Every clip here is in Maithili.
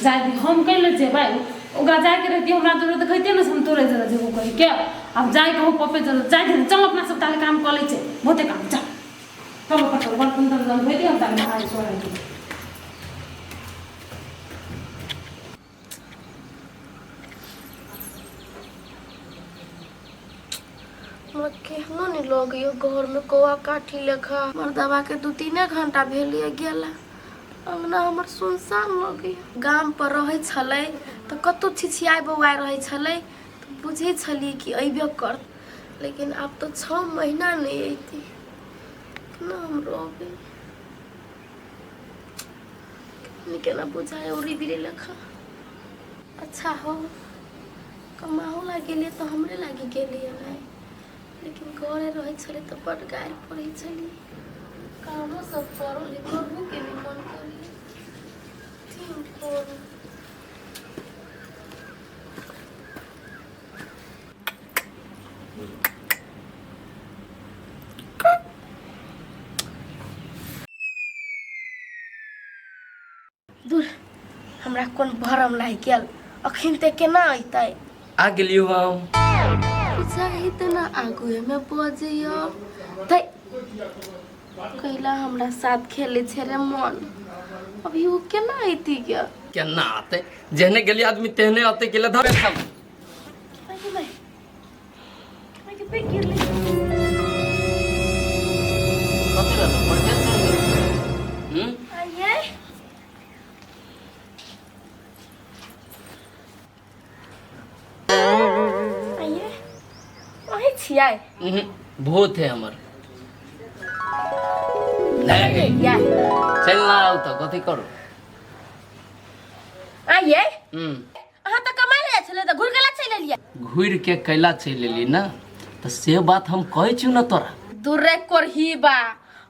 जाय दी हम कैले जेबै ओकरा जायके रहती हमरा जरूरत देखैते ने से हम तोरे जरूरत जेबो कहि के आब जाय कहू पप्पे जरूरत जाय दे चल अपना सब ताले काम कऽ लै छै बहुते काम चल चल पटल बर्तन तर्तन धोइ दे हम ताले नहाय सोनाय के हमरा केहनो नहि लगैए घरमे कौआ काठी लेखा मर्दबाके 2-3 घंटा भेलिए गेला अङ्गना हमर सुनसान लगैए गामपर रहै छलै तऽ कतहु छिछियाइ बौआइ रहै छलै तऽ बुझै छलियै कि अयबे करत लेकिन आब तऽ 6 महीना नहि अयतै केना हम रहबै नहि केना बुझाइ उड़ी बिड़ी लेखा अच्छा हो कमाहो ला गेलियै तऽ हमरे लागि गेलियै ने लेकिन घरे रहै छलै तऽ बड्ड गारि पढ़ै छलियै कामो सब करू ले करबोके नहि मन करैए की हम करू दूर हमरा कोन भरम लागि गेल अखन ते केना अयतै आ गेलियो हम चाही तऽ ना आगुएमे बजैय तै कैला हमरा साथ खेले छै रे मन अभी ओ केना अयती गे केना आते जेहने गेली आदमी तेहने आते गेले धरे सब कथी रहल पढ़े चल गेल हम्म आइए आइए वही छियै उहुं, भूत है हमर नहीं या चल ना आउ तऽ कथी करू आइए हम्म अहाँ तऽ कमाइ लए जाइ छलियै तऽ घुरि गेला चलि एलियै घुरि के कैला चलि एली ने तऽ से बात हम कहै छी ने तोरा दूरे कोरही बा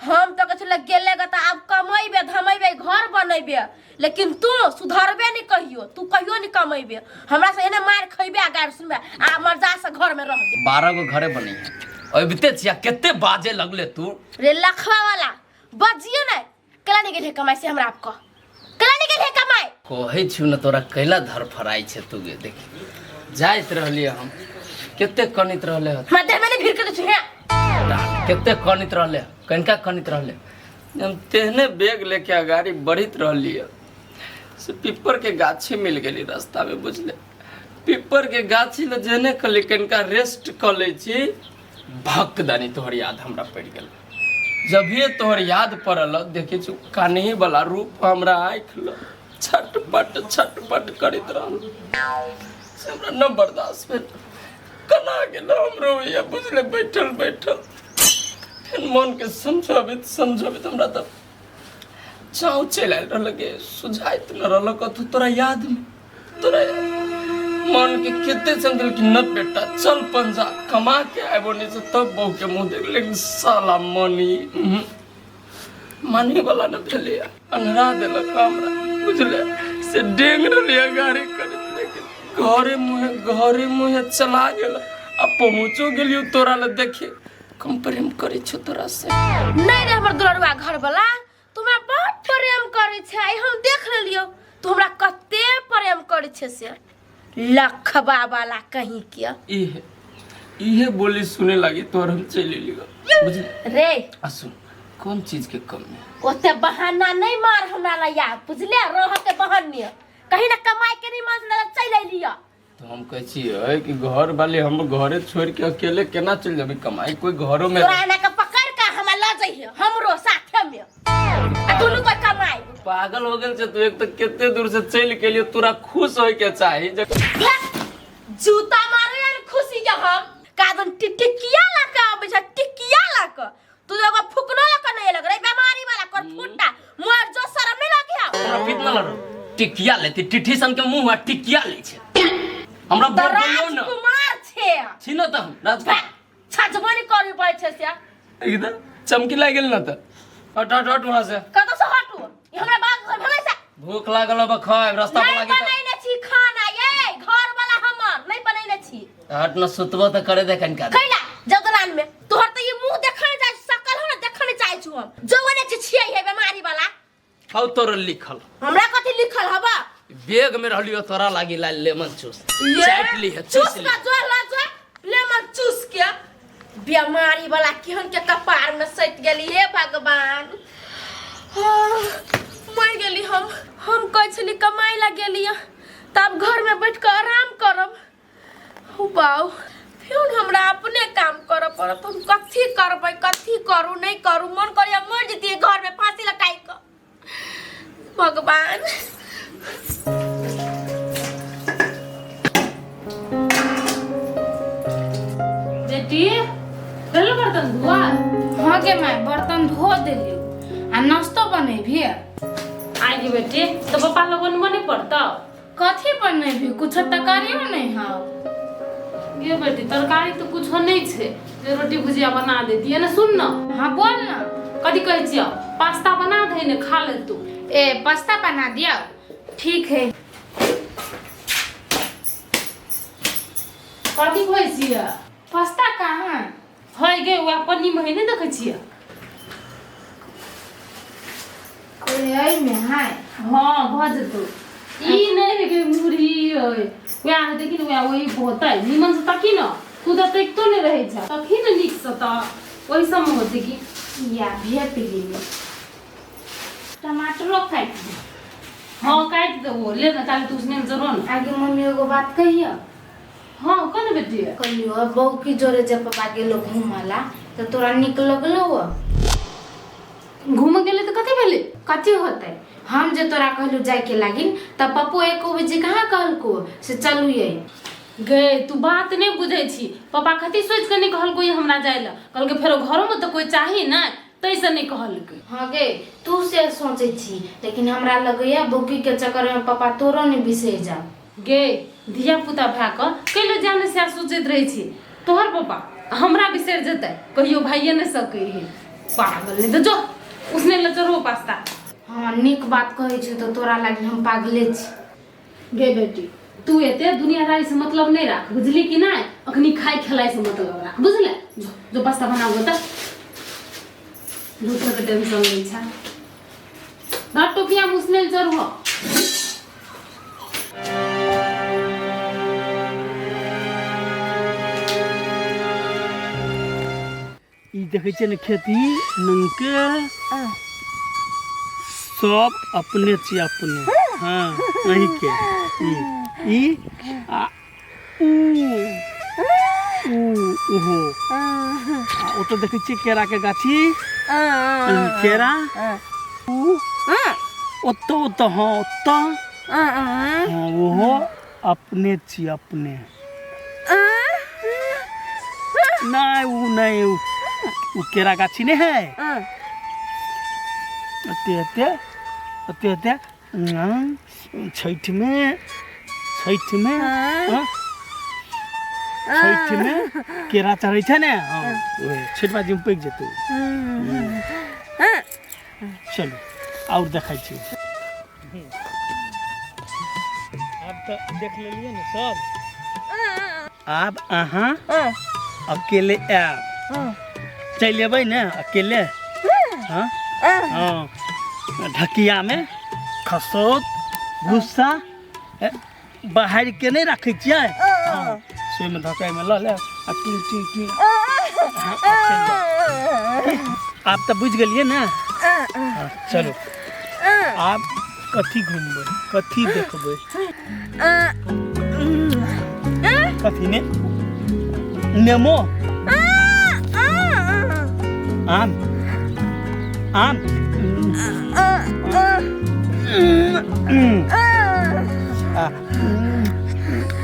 हम तऽ कहै छलै गेले ग तऽ आब कमेबे धमेबे घर बनेबे लेकिन तू सुधरबे नहीं कहियो तू कहियो नहीं कमेबे हमरा से एने मार खइबे आ गारि सुनबे आ मर्दा से घर में रहबे 12 गो घरे बनै अबिते छिया कते बाजे लगले तू रे लखवा वाला बजियो नहीं केला नहीं गेल कमाई से हमरा आपको केला नहीं गेल कमाई कहै छियौ ने तोरा कैला धरफराइ छै तू गे देखी जाइत रहलियै हम कते कनैत रहले हन हमरा देह में नहीं भीड़ के छु हैं कते कनैत रहले कनिका कनैत रहले हम तेहने बैग लेके अगाड़ी बढ़ैत रहलियै से पीपर के गाछी मिल गेली रास्ता में बुझले पीपर के गाछी ले जेने कहली कनिका रेस्ट कऽ लै छी भक्त दानी तोहर याद हमरा पड़ि गेल जभिए तोहर याद पड़ल देखै छी कानही वाला रूप हमरा आँखि लग छटपट छटपट करैत रहल से हमरा न बर्दाश्त भेल कना गेल हमरो होइए बुझले बैठल बैठल फेर मनके समझबैत समझबैत हमरा तऽ चाव चलि आयल रहल के सुझाइत न रहल कतहु तोरा यादमे तोरा मन के कते समझल कि न बेटा चल पंजा कमा के आबो नहीं से तब बहू के मुंह देख लेकिन साला मनी माने वाला न भेलै अन्हरा देलक हमरा बुझले से डेंग रहलियै गाड़ी करैत लेकिन घरे मुँहे चला गेल आ पहुँचो गेलियो तोरा लए देखे कम प्रेम करै छौ तोरा से नहीं रे हमर दुलरुआ घर वाला तू हमरा बहुत प्रेम करै छै आइ हम देख लेलियौ तू हमरा कते प्रेम करै छै से लखबा वाला कहीं के इहे इहे बोली सुने लागी तोहर हम चलि एलियो बुझली रे आ सुन कोन चीज के कमी ओते बहाना नहीं मार हमरा ला यार बुझले रह के बहाने कहीं ना कमाई के नहीं मन चलि एलियो तो हम कहै छियै कि घर वाले हम घरे छोड़ के अकेले केना चलि जेबै कमाई कोई घरो में तोरा एना के पकड़ के हमरा लऽ जइहे हमरो साथे में आ दुनू कोई कमाई पागल हो गेल छै तू एक तऽ कते दूर से चलि गेलियो तोरा खुश होय के चाही जे जूता मारे यार खुशी के हम कादन टिटिकिया ला के आबै छै टिकिया ला के तू एगो फुकनो ला के नहीं लग रे बीमारी वाला कर फुट्टा मोर जो शरम नहीं लगे हम हमरा पितना लड़ टिकिया लेती टिठी सन के मुंह आ टिकिया ले छै हमरा तऽ बोलियो न राजकुमार छै छी न तऽ हम राजकुमार छजबनी करी पड़ै छै से एकदम चमकी लागि गेल न तऽ हट हट हट वहाँ से कतऽ से हटू ई हमरा बाप घर भेलै से भूख लागल अब खाए रास्ता पर नहीं लागी तऽ बनैने छी खाना ये घर वाला हमर नहीं बनैने छी हट न सुतबो तऽ करे दे कनिका कैला जगलान में तोहर तऽ ई मुंह देखने जाइ सकल हो ना देखने जाइ छु हम जवने छी छियै हे बीमारी वाला हौ तोर लिखल हमरा कथी लिखल हबा बेग में रहलियो तोरा लागी ला लेमन चूस। ये चाट ली है, चूस ली। का जो ला जो लेमन चूस के बीमारी वाला केहन के कपार में सट गेली। हे भगवान, हाँ, मर गेली हम। हम कहै छली कमाइ ला गेली तब घर में बैठ के आराम करब। बाउ फिर हमरा अपने काम करऽ पड़त। हम कथी करबै, कथी करू नहीं करू, मन करिया मर जतियै घर में फांसी लगाई के। भगवान बेटी देलू बर्तन धुआ? हाँ गे माय, बर्तन धो देलियो आ नाश्तो बनेबी। आइ गे बेटी, तो पप्पा लग बनबो नहीं पड़तौ? कथी बनेबी, कुछ तरकारियो नहीं हौ। गे बेटी, तरकारी तो कुछो नहीं छे जे रोटी भुजिया बना देती है ना। सुन ना। हाँ बोल ना। कथी कहै छियौ, पास्ता बना दे ने, खा ले तू। ए पास्ता बना दिया, ठीक है। कथी कहै छियै? पास्ता कहाँ है गे? वएह पन्नी में है, नहीं देखै छियै? एहिमे है। हाँ भऽ जेतौ। ई नहि है गे, मुरही है वएह, देखी ने, वएह वही होतै। निमन से तकी ने, तू तऽ तकितो नहि रहै छ। तकी ने नीक से तऽ ओहि सबमे होतै की। या भेट गेलै, टमाटरो काटि दे। हाँ काटि देबो, ले ने ताले तू उसने जरो ने। आगे मम्मी एगो बात कहियो? हाँ कह ने बेटी। कहियो बहू की जोरे जब पापा गेलो घूमला तऽ तोरा नीक लगलो? घूम गेलै तऽ कथी भेलै? कथी होतै, हम जे तोरा कहलू जायके लागिन तऽ पप्पो एको बजे कहाँ कहलको से चलू ये। गे तू बात नहीं बुझै छी, पापा कथी सोचि कऽ नहि कहलको ये हमरा जाय लए? कहलकै फेरो घरोमे तऽ कोइ चाही ने, ताहिसँ नहि कहलकै। हाँ गे, तू से सोचै छी, लेकिन हमरा लगैया बौकी के चक्कर में पापा तोरो नहीं बिसरि जाओ। गे धिया पुता भए कऽ कैले जाने सएह सोचैत रहै छी। तोहर पापा हमरा बिसरि जेतै कहियो भाइये नहि सकै है, पागल। नहि तऽ जो उसने लए चढ़ो पास्ता। हाँ नीक बात कहै छी तऽ तोरा लागि हम पागले छी। गे बेटी, तू एते दुनियादारी से मतलब नहीं राख, बुझली कि नहीं? अखनी खाई खेलाई से मतलब राख, बुझले? जो जो पास्ता बनाबो तऽ झूठो के टेंशन लै छै। भात टोपिया मुसने चढ़ो। ई देखै छियै ने खेती नंके सब अपने छियै, अपने। हाँ अहींके ई ई आ ऊ ऊ ओहो आ ओतऽ देखै छियै केराके गाछी, केरा ऊ ओतऽ ओतऽ, हाँ ओतऽ, हाँ ओहो अपने छियै, अपने। नहीं ऊ नहीं, ऊ ऊ केरा गाछी नहीं है, एते एते एते एते छठि में, छठि में, हाँ? छठि में केरा चढ़ै छै ने, हाँ ओहे छठि बाजी में पकि जेतै। चलू और देखै छी। आब तऽ देख लेलियै ने सब, आब अहाँ अकेले आयब, चलि अयबै ने अकेले? हाँ हाँ, ढकिया में खसौत भूसा बाहर के नहीं रखे छियै, हाँ, से में धकाई में लऽ लेब आ टी टी टी। हाँ, आब चलि जाउ। आब तऽ बुझि गेलियै ने? हाँ, चलू आब कथी घुमबै, कथी देखबै, कथी ने नेमो आम आम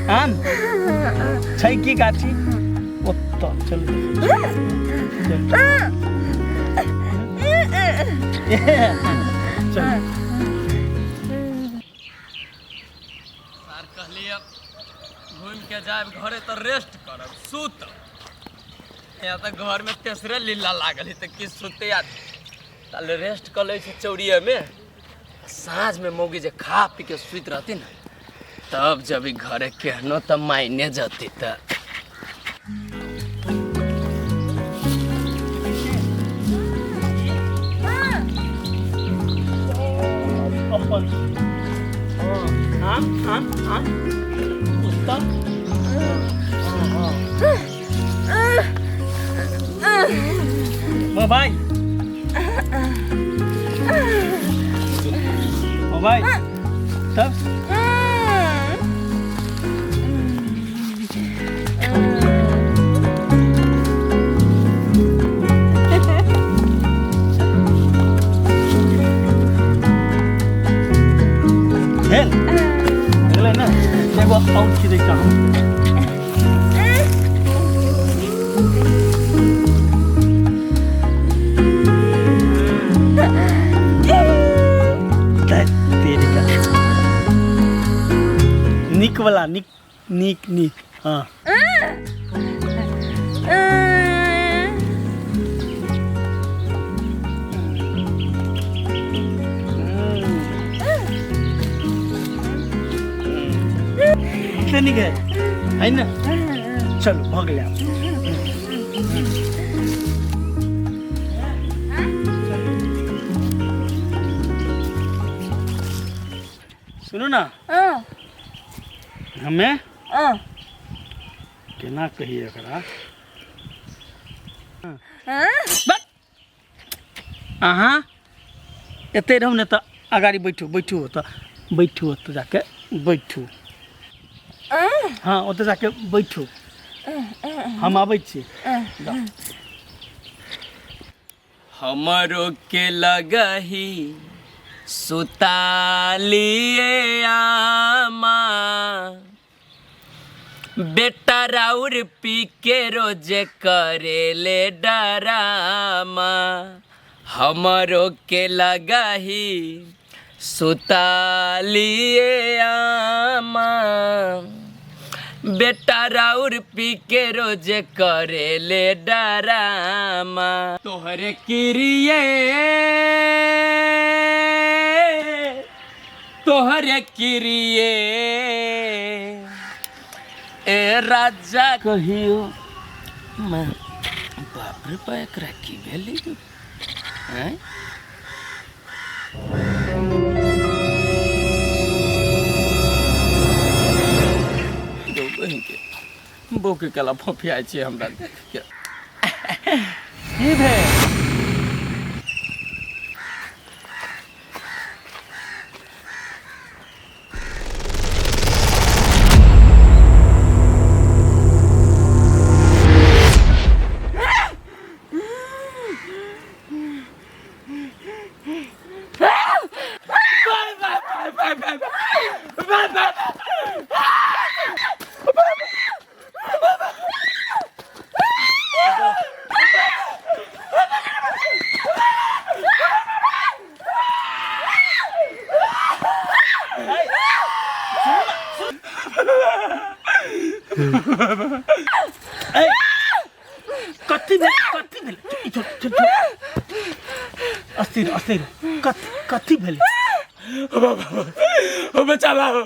आम छै की गाछी ओतऽ, चलू चलू चलू। सर कहलियै घूमि के जायब घरे तऽ रेस्ट करब, सुतब। यहाँ तऽ घरमे तेसरे लीला लागल है तऽ की सुते आ ताले रेस्ट कऽ लै छै चौड़िएमे। साँझमे मौगी जे खा पी के सुति रहती ने तब जब ई घरे केहनो तऽ मायने जती तऽ अपन। हाँ आन आन आन उत्तर मोबाइल मोबाइल तब भेल भेलै ने एगो आओर खिदै हम। तेरी का निक वाला निक निक निक। हाँ कते निक है है ना? चलो भऽ गेलै आब। सुनू ना, हमे केना कहिए एकरा? अहाँ एते रहू ने तऽ अगाड़ी बैठू, बैठू ओतऽ, बैठू ओतऽ जाके बैठू। हाँ ओतऽ जाके बैठू, हम आबै छी। हमरो के लगही सुतालिए आमा, बेटा राउर पी के रोज करेले डरामा। हमरो के लगही सुतालिए आमा, बेटा राउर पी के रोज करेले डरामा। तोहरे किरिए तोहरे किरिए ए राजा कहियो मैं। बाप रे बा, एकरा की भेलै? हैं के बौके कला फोफियाइ छै हमरा देख के। की भेल? ए, कथी भेल? कथी भेल? ई छोड़, छोड़, छोड़। अस्थिर अस्थिर, कथी कथी भेल? ओ बचावा हो, ओ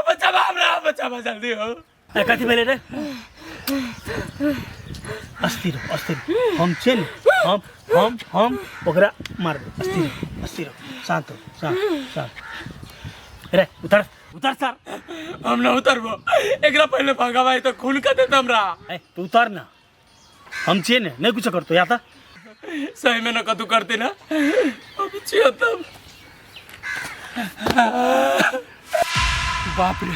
बचावा हमरा, बचावा जल्दी हो। ए, कथी भेलै रे? अस्थिर हो, अस्थिर हो। हम छियै ने, हम हम हम ओकरा मारबै। अस्थिर हो, अस्थिर हो, शांत हो, शांत शांत। रे उतर उतर सर। हम न उतरबो, एकरा पहले भगावा तो खून कर देता हमरा। ए तू उतर ना, हम छियै ने, नहीं कुछ करतो या त सही में न कतू करते ना अब छियो तब। बाप रे,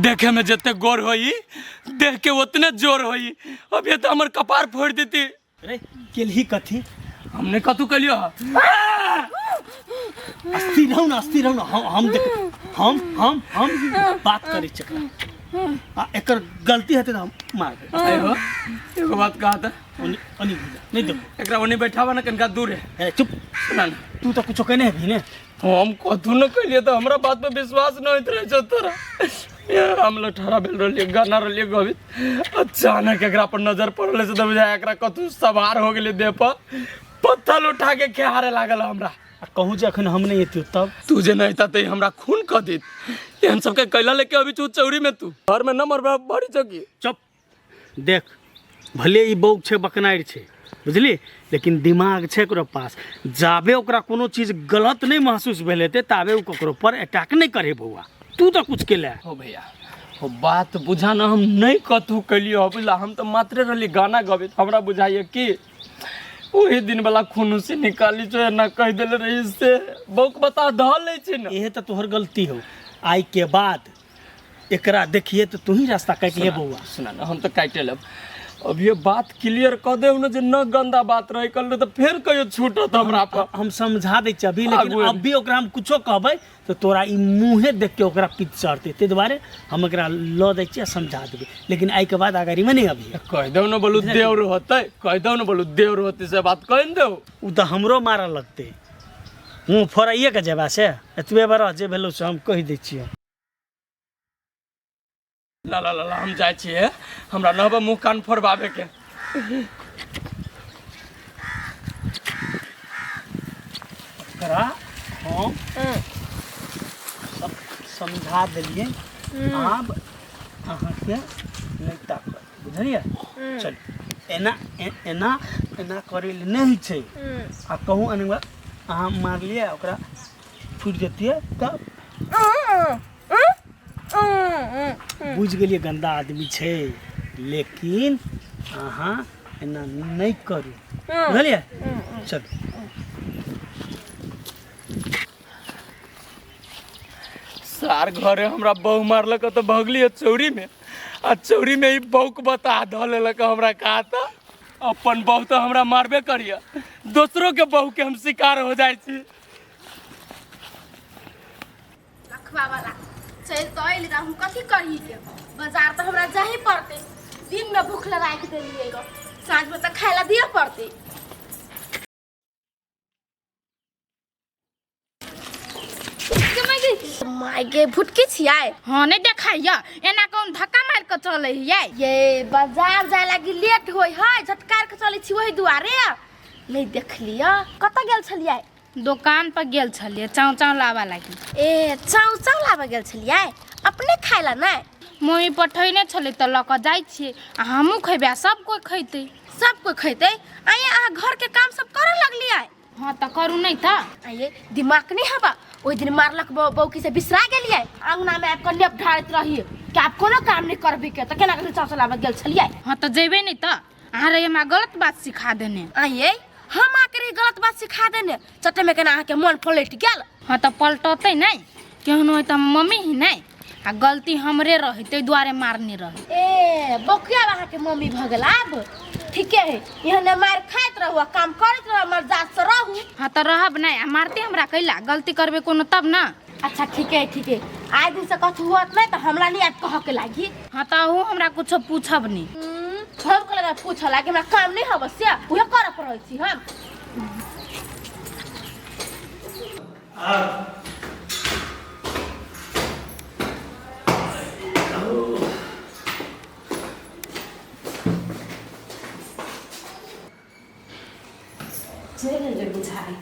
देखे में जते गोर होई देख के उतने जोर होई। अब ये तो हमर कपार फोड़ देती। अरे केलही कथी? हमने कतू कलियो। अस्थिर रहू ना, अस्थिर रहू ना। हम देख, हम हम हम बात करै छी एकरा। आ एकर गलती हेतै तऽ हम मारबै। एगो एगो बात कहा था, ओनी ओनी घुर जा, नहीं देखो एकरा ओनी बैठावा ना, कनका दूर है। ए चुप ना ना, तू तो कुछो कहने हेबही ने। हम कथू न कहलिए तो हमरा बात पे विश्वास न होइत रहे छौ तोरा। ये हम लठरा भेल रहलिए, गाना रहलिए गबित, अचानक एकरा पर नजर पड़ल से तब बुझाय एकरा कथू सवार हो गेलै देह पर, पत्थर उठा के खेहारे लागल हमरा। आ कहूँ जे अखन हम नहीं एतियो तब? तू जे नहीं था ते हमरा खून क देत। एहन सबके कैला लेके अभी तू चौरी में, तू घर में न मरबा बड़ी चौकी। चुप, देख भले ई बौक छै बकनारि छै बुझली, लेकिन दिमाग छै एकरो पास। जाबे ओकरा कोनो चीज गलत नहीं महसूस भेल हेतै ताबे ओ ककरो पर अटैक नहीं करे बौआ। तू तऽ कुछ केले। हो भैया, हो बात बुझा ना, हम नहीं कतहु कैलियो हो बुझला, हम तो मात्रे रहली गाना गबैत, हमरा बुझाइए कि ओही दिन वाला खून से निकाली जो ना कह देले रही से बौक बता धऽ लै छै ना। इहे तऽ तोहर गलती हो। आइ के बाद एकरा देखिए तो तू ही रास्ता काटि ले बौआ। सुना ना, हम तो काटे लेब, अब ये बात क्लियर कऽ देब ना जे न गंदा बात रहे कल तो फेर कहियो छूटत हमरा पर। हम समझा दै छी अभी, लेकिन आगू अभी ओकरा हम कुछो कहबै तऽ तोरा ई मुँहे देख के ओकरा पित्त चढ़तै, ताहि दुआरे हम एकरा लऽ दै छी आ समझा देबै, लेकिन एहिके बाद अगाड़ीमे नहि अभी। कह देब ना बोलू देवर होतै, कह देब ना बोलू देवर होतै से बात कह ने देब। ओ तऽ हमरो मारऽ लगतै, मुँह फोड़ाइए के जेबा से एतबे बरह जे भेलौ से हम कहि दै छियै। ला ला ला ला, हम जाइ छियै, हमरा नहबै मुँह कान फोड़बाबे के। एकरा हम सब समझा देलियै, आब अहाँके नहि ताकत, बुझलियै? चलू, एना एना एना करै लए नहि होइ छै। आ कहूँ एना अहाँ मारलियै ओकरा फुटि जतियै तऽ बुझि गेलियै गन्दा आदमी छै, लेकिन अहाँ एना नहि करू, बुझलियै? चलू। सार घरे हमरा बहु मारलक तऽ भगलियै चौरी में, आ चौरी में ई बौक बता धऽ लेलक हमरा। कहा तऽ अपन बहु तऽ हमरा मारबे करिया, दोसरो के बहु के हम शिकार हो जाइ छी। लखवा वाला चलि तऽ अयली, तऽ हम कथी करही के, बाजार तऽ हमरा जाही पड़तै। दिन में भूख लगा के देलियै ग, साँझ में तऽ खाय ला दिअ पड़तै। माय गे, भुटकी छियै? हाँ नहीं देखाइया, एना कौन धक्का मार के चले हियै? ये बाजार जाय लागी लेट होय है, झटकार के चलै छी ओहि दुआरे नहीं देखलियै। कतऽ गेल छलियै? दोकान पर गेल छलियै चाव चाव लाबा लागी। ए चाव चाव लाबऽ गेल छलियै अपने खाय ला? नहि, मम्मी पठैने छलै तऽ लऽ कऽ जाइ छियै, आ हमहूँ खयबै आ सब कोइ खैतै। सब कोइ खैतै? आइए अहाँ घर के काम सब करऽ लगलियै? हाँ तऽ करू नहि तऽ। आइए दिमाग नहीं हवा, ओहि दिन मारलक बौकी से बिसरा गेलियै, अंगना में आबि कऽ नेप ढारैत रहियै कि आब कोनो काम नहीं करबी के, तऽ केना कऽ चाव चलाबऽ गेल छलियै? हाँ तऽ जेबै नहि तऽ, अहाँ रहियै हमरा गलत बात सिखा देने। आइए हम अहाँके रही गलत बात सिखा देने? चटे में केना अहाँके मन पलटि गेल? हाँ तऽ पलटतै नहि, केहनो है तऽ मम्मी ही नहि, आ गलती हमरे रहे ताहि दुआरे मारने रहे। ए बौकिया अहाँके मम्मी भऽ गेल आब? ठीके है, एहने मारि खाइत रहू आ काम करैत रहू, मर्जात से रहू। हाँ तऽ रहब नहि, आ मारते हमरा कैला? गलती करबै कोनो तब ने। अच्छा ठीके है, ठीके है। आइ दिन से कथू होत नहीं तऽ हमरा नहीं आबि कहऽ के लागी। हाँ तऽ अहूँ हमरा कुछो पूछब नहि। हम के लगा पूछऽ लागी, हमरा काम नहीं हबऽ से उहे करऽ पड़ै छी हम। चलि एलै बुझाइ।